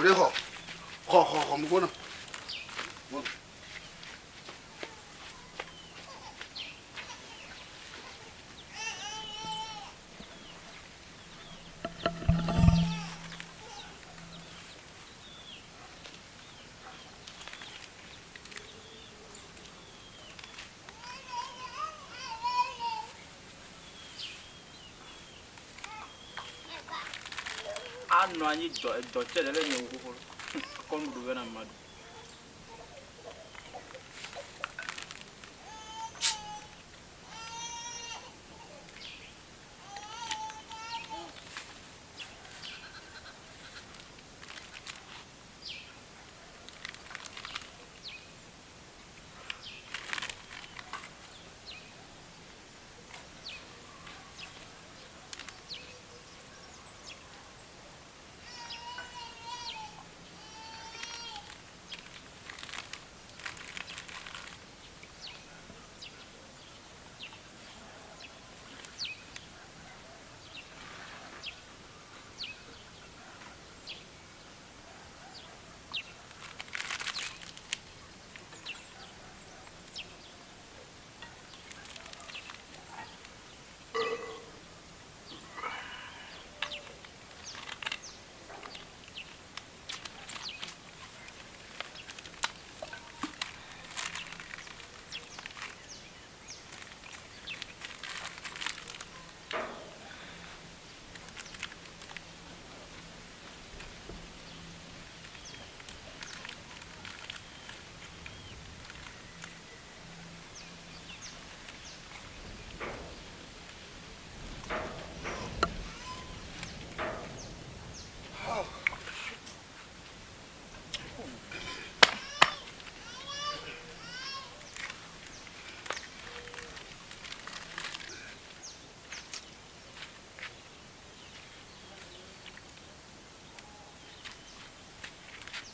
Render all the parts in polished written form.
Wòɖe xɔ. Xɔ xɔ xɔ me gbɔna. Gbɔna. Anɔ anyi dɔ edɔ tse ɖe le nye wo xoxo. Kɔ nuɖuɖu vɛ na maɖu.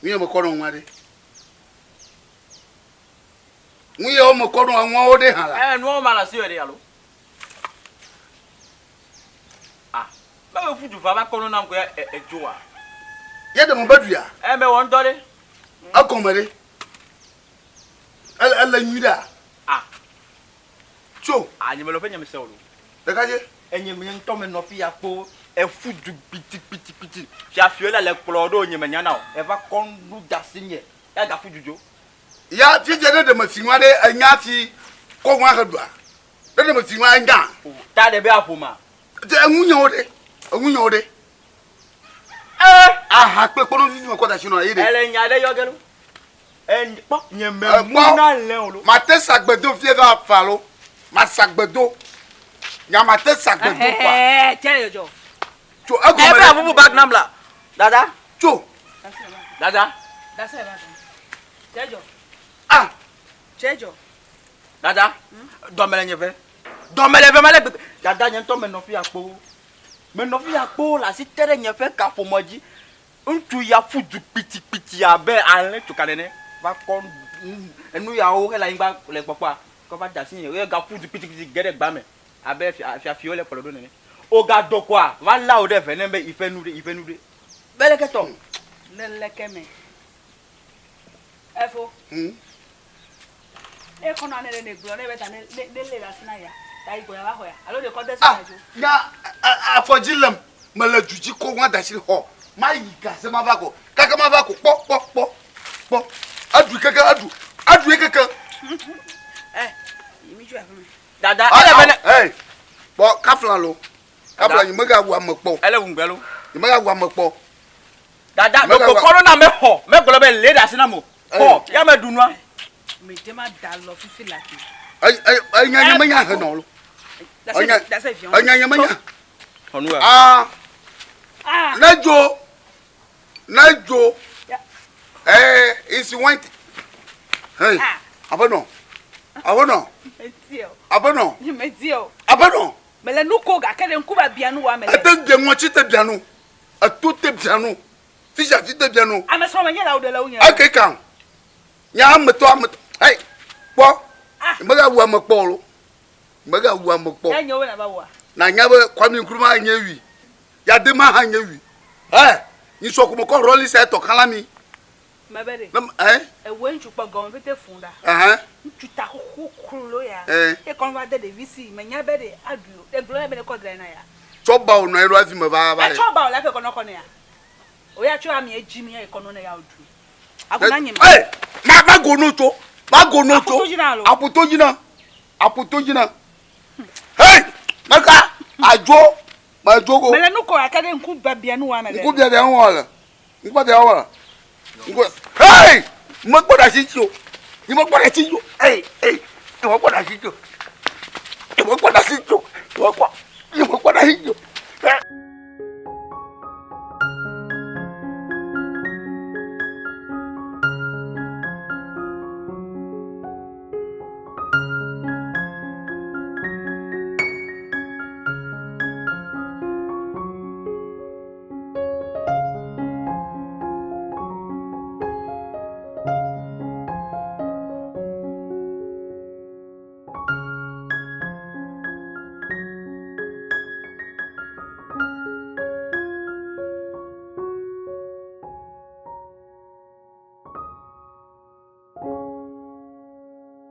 Nu ye mekɔ nɔ ŋua ɖe. Nu ye mekɔ nɔ ŋuawo ɖe hã la. Ɛ nuawo ma le asi ɖe alo. Ah, be be ƒu du va va kɔ nu nam ko e edzoa. Ye ɖe me be ɖuia? Ɛ me wɔ ŋdɔ ɖe. Egɔme ɖe. Ele ele nyui ɖea? Ah. Tso. Ah, nye me le ƒe nye me se o lo. Ɖekadze. Enye nye ŋutɔ me nɔ fi ya kpo eƒu du kpitikpitikpiti. Fiafiwo le le kplɔ ɖo nye me nya na o. Eva kɔ nu da asi nye. Ya gaƒu du dzo. Ya fifia ne ɖe me fi nua ɖe enya fi kɔ nua he ɖua. Ne ɖe me fi nua enya. O ta ɖe be aƒo ma. Te enu nyawo ɖe. Enu nyawo ɖe. Eh! Aha kple kpɔnɔ vivi me kɔ da asi nɔ ye ɖe. Ele nya ɖe yɔ ge lo. En kpɔ nye me mu na lẽ o lo. Mate sagbedo fie va fa lo. Masagbedo. Nya mate sagbedo kwa. Eh, tse yɔjɔ. Tso egɔme. Ebe avuvu bag nam la. Dada. Tso. Dada. Dasa ba. Tse jɔ. Ah. Tse jɔ. Dada. Dɔme le nye ve. Dɔme le ve ma le gbegbe. Dada nye ŋutɔ menɔ fi ya kpoo. Menɔ fi ya kpoo le asi te ɖe nye ƒe kaƒomɔ dzi. Ŋutsu ya ƒu du kpitikpiti abe alẽ tsoka nene va kɔ enu yawo hele anyigba le kpɔkpɔa kɔ va de asi nye. Ye gaƒu du kpitikpiti ge ɖe gbea me abe fiafiwo le kplɔ ɖo nene. Wogadɔ kɔa va la wò ɖe eve ne be yiƒe nu ɖe yiƒe nu ɖe. Be leke tɔ? Le leke me. Efo. Hmm. Ne kɔnɔ ne ne gblɔ ne be ta ne ne le asi na ya. Ta yi goya va xɔ ya. Alo de kɔ de Ah, si na jo. nya afɔdzi lem mele du dzi ko ŋua da asi xɔ mayi gase mava ko kaka mava ko kpɔ kpɔ kpɔ kpɔ eɖu keke eɖu eɖu ye keke. Eh, yi mi jo afi me. Dada Ah, ele be ne ah, hey, kpɔ kafla lo kafla yi megawu ame kpɔ o ele ŋugbe lo. yi megawu ame kpɔ o. Dada Megawa- ɖeko kɔ ɖo na me xɔ. Megblɔ be lé ɖe asi nam o. Xɔ ya me ɖu nua. Me de ma da lɔ fifi la ke. Ey- ey- enya nye menya henɔ lo Dase Enya- dase vion. enya nye menya Xɔ nu ya. ah Ah. ne dzo ne dzo Ya. ee isi went hey Ah. aƒenɔ aƒenɔ Me di o. aƒenɔ Nye me di o. aƒenɔ Me le nu ko gake ɖe ŋku ba bia nu wa me le. ete bia ŋɔtsi te bia nu eto te bia nu fisiafi te bia nu Ame srɔ̃ me nye la wo ɖe le wo nye. eke kan nya ametɔ ametɔ hey kpɔ Ah. megawu ame kpɔ o lo megawu ame kpɔ Ya nye wo na ba wa. na nya be Kwame Nkrumah nye wi Yadema hã nye wi ɛ Nyisɔ ko mekɔ rɔli sia etɔ kã la mi. Mebe ɖe. Ne ɛ. Ewoe ŋutsu kpɔ gɔme pete fũ ɖa. Ɛhɛn. Ŋutsu ta xoxo klo ya. Ɛ. Ye kɔ va de ɖevi si menya be ɖe aɖui o. Egblɔ nɛ be ne kɔ dra na ya. Tsɔ ba wònɔ anyi ɖo hafi meva va. Etsɔ ba wòle hafi kɔ nɔ kɔ nɛ ya. O ya tsɔ ami edzi mi ye kɔ nɔ nɛ ya wòɖui. Ago na nye me. Ɛ ma va go no tso. Va go no tso. Aƒuto dzi na alo. Aƒuto dzi na. Aƒuto dzi na. Hey! Meka adzo. Medzo go. Mele nu kɔ gake ɖe ŋku biabia nu wɔm mele. Ŋku biabia nu wɔm le. Ŋku biabia wɔm le. Ŋku. Hey! Mekpɔ ɖe asi dzi o. Nye mekpɔ ɖe asi dzi o. Hey! Hey! Nye mekpɔ ɖe asi dzi o. Nye mekpɔ ɖe asi dzi o. Nye mekpɔ. Nye mekpɔ ɖe asi dzi o. Hey!